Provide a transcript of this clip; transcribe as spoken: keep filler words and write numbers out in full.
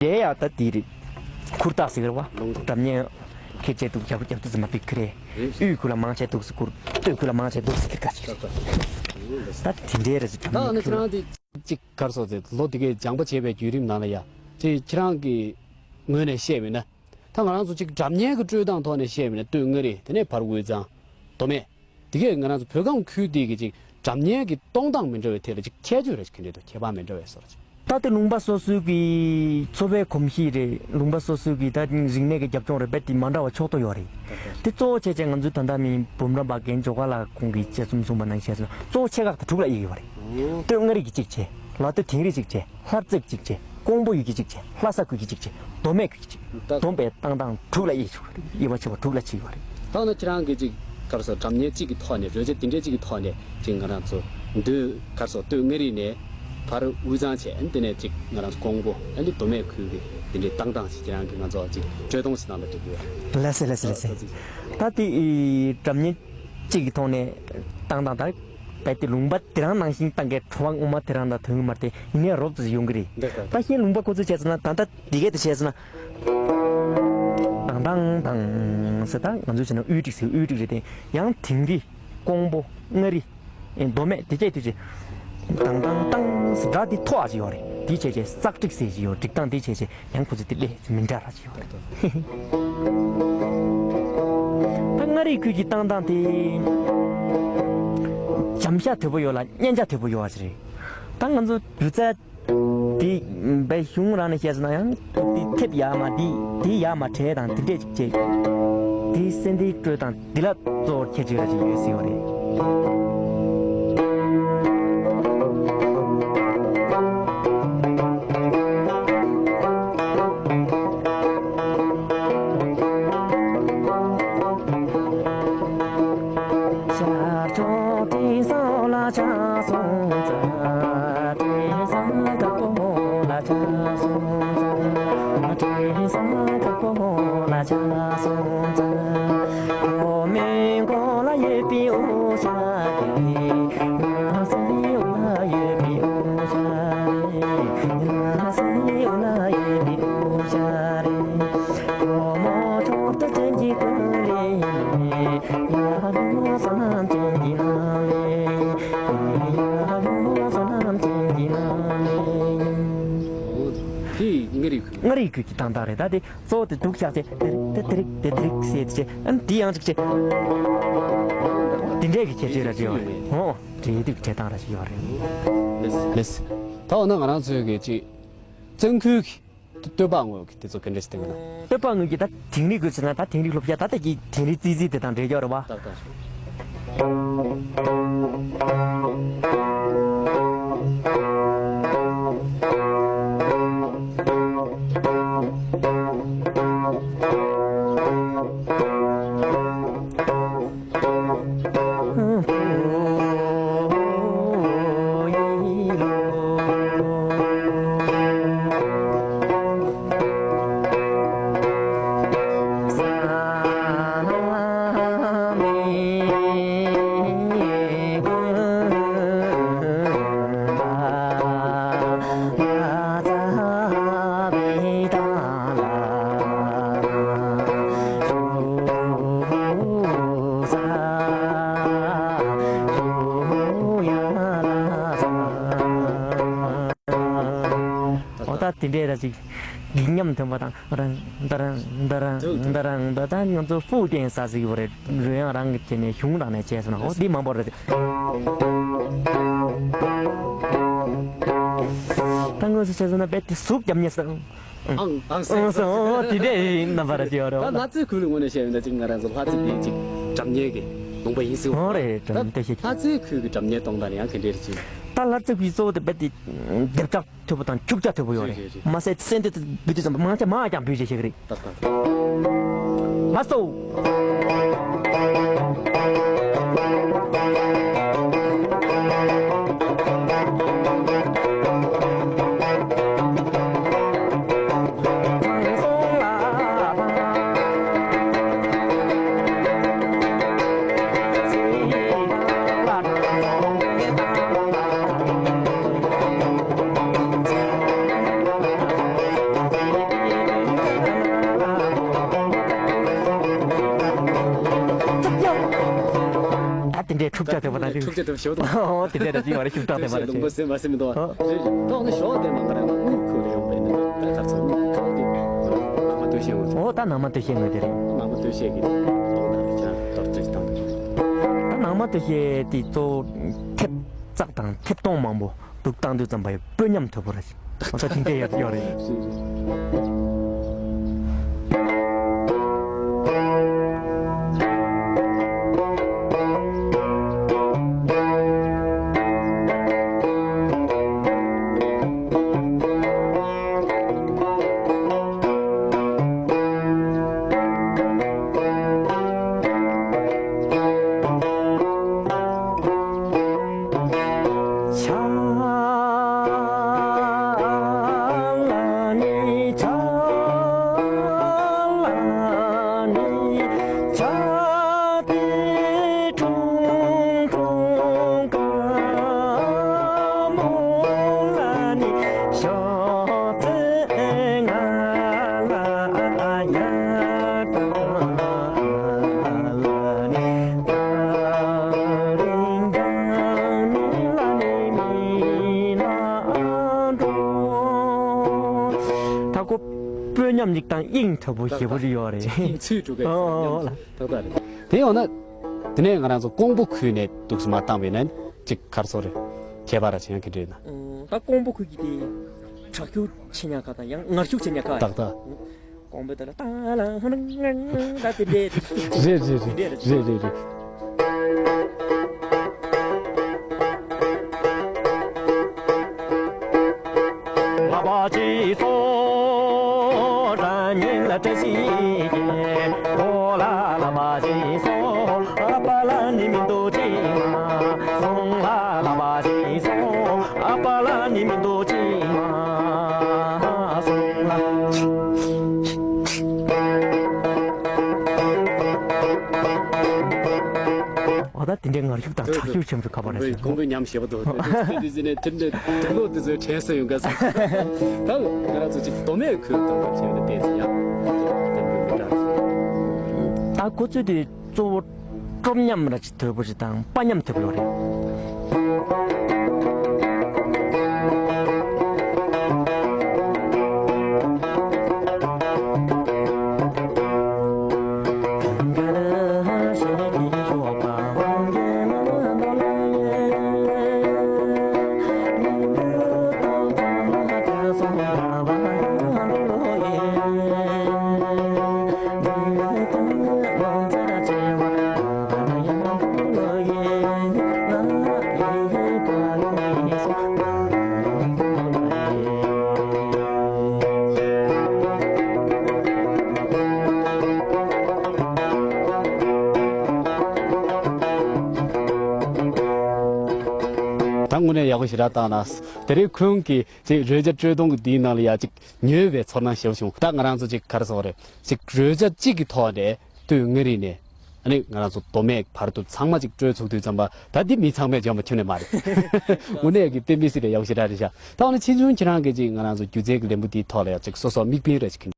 དེ་ཡང་ད་དེ་རེད། ཁུར་ཐག་ཟེར་བ། སྒྲ་སྙན་ཁེར་བྱས་འདུག་རྒྱབ་རྒྱབ་ཏུ་ཟིན་མ་པའི་ཁེ་རེད། དབུས་ཁུལ་ལ་མང་ཆེ་འདུག་སེ་ཁུར། སྟོད་ཁུལ་ལ་མང་ཆེ་འདུག་སེ་ཁེར་ཁ་ཅིག་རེད། ད་དེ་འདྲའི་རེད་ཟེར། ད་ཨ་ནི་ཁྱེད་རང་དེ་གཅིག་གར་སོང་ཚེ་ལོ་དེ་གའི་སྦྱངས་པ་བྱས་པའི་བརྒྱུད་རིམ་ནང་ལ་ཡ་དེ་ཁྱེད་རང་གི་ངོས་ནས་བཤད་མིན་ན། ད་ང་རང་ཚོ་གཅིག་སྒྲ་སྙན་གྱི་དཀྲོལ་སྟངས་ཐོག་ནས་བཤད་མིན་ན་སྟོད་མངའ་རིས། དེ་ནས་བར་དབུས་གཙང་། མདོ་སྨད། དེ་གས་ང་རང་ཚོ་བོད་ཁམས་ཁུལ་འདི་གི་ཅིག་སྒྲ་སྙན་གྱི་གཏོང་སྟངས་མི་འདྲ་བའི་ཐད་ལ་ཅིག་ཁྱད་ཆོས་རེ་ཅིག་ག་འདྲ་འདུག་ཁྱད་པར་མི་འདྲ་བའི་བཟོ་འདྲ་ཅིག་ད་དེ་ལུང་པ་སོ་སོའི་གི་འཚོ་བའི་གོམས་གཤིས་རེད། ལུང་པ་སོ་སོའི་གི་ད་རིག་གནས་ཀྱི་རྒྱབ་ལྗོངས་རེད། རྦད་དེ་མ་འདྲ་བ་ཕྱོགས་གཏོགས་ཡོད་རེད། དེ་གཙོ་བོ་བྱས་བྱས་ང་ཚོའི་ད་ལྟ་མི་འབུམ་རམས་པ་རྒན་ཇོ་ཁ་ལགས་ཁོང་གིས་དཔྱད་རྩོམ་གསུངས་པ་ནང་བཤད་སོང་ན། གཙོ་བོ་ཆེ་ཁག་དེ་དྲུག་ལ་དབྱེ་གི་ཡོད་རེད། སྟོད་མངའ་རིས་ཀྱི་གཅིག་བྱས། ལ་སྟོད་དིང་རི་གཅིག་བྱས། ལྷ་རྩེ་གཅིག་བྱས། ཀོང་པོ་ཡུལ་གྱི་གཅིག་བྱས། ལྷ་ས་ཁུལ་གྱི་གཅིག་བྱས། མདོ་སྨད་ཁུལ་གྱི་གཅིག་ད་བསྡོམས་པའི་གཏོང་སྟངས་དྲུག་ལ་དབྱེ་ཆོག་རེད། དབྱེ་བ་ཕྱེ་བ་དྲུག་ལ་ཕྱེ་ཡོད་རེད། ད་ནི་ཁྱེད་རང་གིས་ཅིག་གར་སོགས་སྒྲ་སྙན་གཅིག་གི་ཐོག་ནས། རོལ་ཆ་དེ་འདྲའི་གཅིག་གི་ཐོག་ནས་ཅིག་ང་རང་ཚོ་འདུས་གར་སོགས་སྟོད་མངའ་རིས་ནས་བར་དབུས་གཙང་བྱས། ཨ་ནི་དེ་ནས་ཅིག་ང་རང་ཚོ་ཀོང་པོ། ཨ་ནི་མདོ་སྨད་ཁུལ་གྱི་དེ་འདྲའི་གཏོང་སྟངས་ཤིག་ཁྱེད་རང་གིས་ང་ཚོ་ཅིག་དཀྲོལ་གཏོང་ཞིག་གནང་ན་འགྲིག་གི་ཡོད། ལགས་སེ་ལགས་སེ་ལགས་སེ། ད་དེ་སྒྲ་སྙན་གཅིག་གི་ཐོག་ནས་གཏོང་སྟངས་དང་། རྦད་དེ་ལུང་པ་དེ་རང་ནང་བཞིན་གཏོང་མཁན་བྲོ་བ་ངོ་མ་དེ་རང་དང་ཐོན་གྱི་མ་རེད་དེ། ཡིན་ནའི་རོབ་ཙམ་ཡོང་གི་རེད། འདི་ལྟར་ད་གཞན་ལུང་པ་ཁོ་ཚོས་བྱས་ཙང་ན། ད་ལྟ་འདི་གས་དེ་བྱས་ཙང་ན། དང་དང་དང་ཟེར། ད་ང་ཚོས་བྱས་ན་དབུས་ཀྲིག་ཟེར། དབུས་ཀྲིག་རེད་དེ། ཡང་དིང་རི། ཀོང་པོ། མངའ་རིས། ཨེ། མདོ་སྨད། དེ་བྱས་དུས་ཅིག་དང་དང་དང་ཟེར་སྒྲ་འདི་མཐོ་བ་ཅིག་ཡོད་རེད། དེ་བྱས་བྱས་ཙག་ཀྲིག་ཟེར་ཅིག་ཡོད། སྒྲིག་སྟངས་དེ་བྱས་བྱས་ཡང་ཁོ་ཚོ་དེ་ལས་མི་འདྲ་ར་ཅིག་ཡོད་རེད། ད་མངའ་རིས་ཁུལ་གྱི་གཏོང་སྟངས་དེ་འཇམ་ཤ་དོད་པོ་ཡོད་ལ་སྙན་ཆ་དོད་པོ་ཡོད་པ་ཞིག་རེད། ད་ང་ཚོ་སྒྱུ་རྩལ་དེ་བའི་གཞུང་རང་ནས་བཤད་སོང་ན། ཡང་དེ་ཐེབས་ཡར་མར། དེ་དེ་ཡར་མར་བྲལ་དང་དེ་འདྲས་ཅིག་བྱས། དེ་སེ་འདི་དཀྲོལ་དང་དེ་ལ་གཙོ་བོར་ཁྱད་ཆོས་ར་ཅིག་ཡོད་ཟེར་བ་རེད། ཤར་ཕྱོགས་སྤྲིན་བཟང་ལ་ཆགས་སོང་ཙང་། སྤྲིན་བཟང་དཀར་པོ་ལ་ཆགས་སོང་ཙང་། སྤྲིན་བཟང་དཀར་པོ་ལ་ཆགས་སོང་ཙང་། ཁོ་མོའི་མགོ་ལ་ཡོད་པའི་དབུ་ཞྭ་དེ། ང་སེམས་ལ་ཡོད་པའི་དབུ་ཞྭ་རེད། ང་སེམས་ལ་ཡོད་པའི་དབུ་ཞྭ་རེད། ཁོ་མོ་མཆོག་ཏུ་ཅན་གྱི་ཀུན་ལས། ཡ་ལོ་བསོད་ནམས་ཅན་གྱི་ནང་ལས། ཡ་ལོ་བསོད་ནམས་ཅན་གྱི་ནང་ལས། འོ། དེ་མངའ་རིས་ཁུལ། མངའ་རིས་ཁུལ་གྱི་གཏོང་སྟངས་རེད། ད་དེ་གཙོ་བོ་དེ་འདུག་ཤག་ཅེ། དེ་རིག་དེ་དེ་རིག་དེ་དེ་རིག་ཟེར་ཏེ་བྱས། ཨ་ནི་དེ་ཡང་ཅིག་བྱས། དེ་འདྲས་ཀྱི་ཁྱད་ཆོས་ར་ཅིག་ཡོད་རེད། འོ། འབྲེལ་ཡོད་ཀྱི་འབྲེལ་སྟངས་ར་ཅིག་ཡོད་རེད། ལགས་སོ། ད་འོ་ན་ང་རང་ཚོའི་གི་ཅིག་བཙན་ཁུལ་གྱི་སྟོད་པ་ངོས་ཀྱི་དེ་ཚོ་ག་འདྲས་སྟེང་ན། སྟོད་པ་ངོས་ཀྱི་ད་དིང་རི་དགོས་ཟེར་ན། ད་དིང་རི་སློབ་གྲྭ། ད་ལྟ་གི་དིང་རི་རྩེ་རྩེ་དེ་དང་འབྲེལ་ཡོད་རེད་པ། ཏག་ཏག་རེད། འོ་ད་དེ་འདྲས་ར་ཅིག་སྒྲིག་ཉམས་ཐོན་པ་དང་། རང་ད་རང་ད་རང་ད་རང་ད་རང་ད། ད་ང་ཚོ་ཧྥུའུ་ཏན་ས་ཟིག་ཡོད་རེད། རོལ་དབྱངས་རང་གི་བྱས་ནས་གཞུང་རང་ནས་བྱས་སོང་ན། འོ་འདི་མང་པོ་རེད། ད་ང་ཚོ་བྱས་སོང་ན་རྦད་དེ་ཟུག་རྒྱབ་ཉེ་ས། ཨང་ཨང་ཨང་སོ། དེ་འདྲའི་རྣམ་པ་ར་ཅིག་ཡོད་རེད། ད་ལྷ་རྩེ་ཁུལ་ངོས་ནས་བཤད་ཡོད་ན་ཅིག་ང་རང་ཚོ་ལྷ་རྩེ་འདི་ཅིག་སྒྲ་སྙན་གྱི་ལུང་པ་ཡིན་ཟེར་བ། འོ་རེད། ད་སྒྲ་སྙན་བཤད་ཀྱི། ལྷ་རྩེ་ཁུལ་གྱི་སྒྲ་སྙན་གཏོང་སྟངས་ཡང་ག་འདྲས་རེད་ཅིག་ད་ལྷ་རྩེ་ཁུལ་གཙོ་བོ་དེ་རྦད་དེ་སྡེབ་སྒྲ་མཐོ་པོ་དང་འཁྱུག་སྒྲ་མཐོ་པོ་ཡོད་རེད། རེད་རེད་རེད། མ་ཟད་སེ་འདི་འབུད་དུས་ཙམ་པ་མང་ཆེ་མང་རྐྱང་འབུད་བྱས་བཤད་ཀྱི་རེད། ཏག་ཏག་ལགས་སོ། དེ་འཁྲུག་ཆ་དོད་པ་དང་འཁྲུག་ཆ་དོད་པ་ཞེ་པོ་འདུག་ཨོ་དེ་འདྲ་འདྲ་ཅིག་ཡོད་རེད། ཤུགས་དྲག་དོད་པ་རེད། ལུང་པ་ཟེར་མ་ཟེར་མི་འདུག་ཨོ། རེད་རེད། ཏོག་ནི་ཞོག་དེ་མང་ག་རེ་དངུལ་ཁུག་རེ་ཡོང་བས་ནི་ད་ཁར་ཚོ་དངུལ་ཁུག་དེ་ནང་མ་སྟོད་ཤེས་ངོ་ཚོ། ཨོ་ད་ནང་མ་སྟོད་ཤེས་ངོ་དེ་རེད། ནང་མ་སྟོད་ཤེས་ཀྱི་གཏོང་དང་རེད་ཅང་དོར་ཚོད་བཏང་དང་། ད་ནང་མ་སྟོད་ཤེས་དེ་གཙོ་བོ་ཐེབས་རྩག་དང་ཐེབས་སྟོང་མང་པོ་འདུག་བཏང་དུས་ཙམ་པ་ཡི་དཔོན་ཉམས་དོད་པོ་རེད། ཨོ་ད་དེ་འདྲ་ཡོད་ཡོད་རེད། ད་ཁོ་དཔོན་ཉམས་ཉིག་དང་དབྱིངས་དོད་པོ་ཞེ་པོ་ཅིག་ཡོད་རེད། དབྱིངས་ཚུད་འགྲོ་གི་ཨོ་ཨོ་ཨོ་ལ། ཏག་ཏག་རེད། དེ་ཡང་ན་དེ་ནས་ང་རང་ཚོ་ཀོང་པོ་ཁུལ་ནས་འདུག་སེ་མར་བཏང་བས་ན་ཅིག་ག་རེ་ཟེར་དགོས་རེད། ཁྱད་པར་ར་ཆེ་ཡང་ག་འདྲ་ཡོད་ན། ཨོ་ད་ཀོང་པོ་ཁུལ་གྱི་དེ་དྲག་ཤུགས་ཆེ་ཉག་ཁ་དང་ཡང་ངར་ཤུགས་ཆེ་ཉག་ཁ། ཏག་ཏག་ཀོང་པོ་དེ་ལ་ཏ་ལ་ཧུ་ནང་ད་དེ་འདྲས་རེད་རེད་རེད་དེ་འདྲས་རེད། རེད་རེད་རེད། ལ་བ་ཅི་སོ་ར་ཉིན་ལ་བཀྲ་ཤིས་རྒྱལ་ཁོ་ལ་ལ་བ་ཅི་སོ་ཨ་པ་ལ་ནི་མི་འདུག་ཅི་མ་སོང་ལ་ལ་བ་ཅི་སོ་ཨ་པ་ལ་ནི་མི་འདུག་ཅི་མ་སོང་ལ། ཨོ་ད་དེ་འདྲའི་ངར་ཤུགས་དང་དྲག་ཤུགས་ཆེན་པོ་ཁ་པར་རེད། ཀོང་པོའི་ཉམས་ཞེ་པོ་འདུག་དེ་དུས་ཟིན་ནས་དེ་འདྲ་དུག་ལོག་དེ་ཚོའི་དྲན་གསོ་ཡོང་ག་ཚོད། ད་ང་རང་ཚོ་ཅིག་མདོ་སྨད་ཁུལ་དང་པ་བྱས་ན་བལྟས་ཚེ་ཡང་དེ་འདྲ་མི་འདྲ། ད་ཁོ་ཚོས་དེ་གཙོ་བོ་སྤྲོ་ཉམས་ར་ཅིག་དོད་པོ་ཞིག་དང་དཔའ་ཉམས་དོད་པོ་ཡོད་རེད། ད་དངོས་གནས་ཡག་པོ་ཞེ་དྲག་བཏང་ན། དེ་རིང་ཁོང་གིས་ཅིག་རོལ་ཆ་དཀྲོལ་གཏོང་གི་འདིའི་ནང་ལ་ཡ་ཅིག་ཉོས་པའི་ཚོར་སྣང་ཞེ་པོ་བྱུང་། ད་ང་རང་ཚོ་ཅིག་ག་རེ་ཟེར་དགོས་རེད། ཅིག་རོལ་ཆ་གཅིག་གི་ཐོག་ནས་སྟོད་མངའ་རིས་ནས་ཨ་ནི་ང་རང་ཚོ་མདོ་སྨད་བར་དུ་ཚང་མ་ཅིག་དཀྲོལ་ཚུགས་དུས་ཙམ་པ་ད་འདི་མི་ཚང་མས་འཇོན་པ་ཁྱོན་ནས་མ་རེད། དངོས་གནས་ཀྱི་དཔེ་མི་སྲིད་པའི་ཡག་པོ་ཞེ་དྲག་རེད་ཤག་ད་འོ་ན་ཕྱིས་འབྱུང་ཁྱེད་རང་གིས་ཅིག་ང་རང་ཚོ་སྒྱུ་རྩལ་གྱི་ལས་འགུལ་འདིའི་ཐོག་ལ་ཡ་ཅིག་སོ་སོ་དམིགས་འབེན་རེ་ཅིག་ཁྱོན།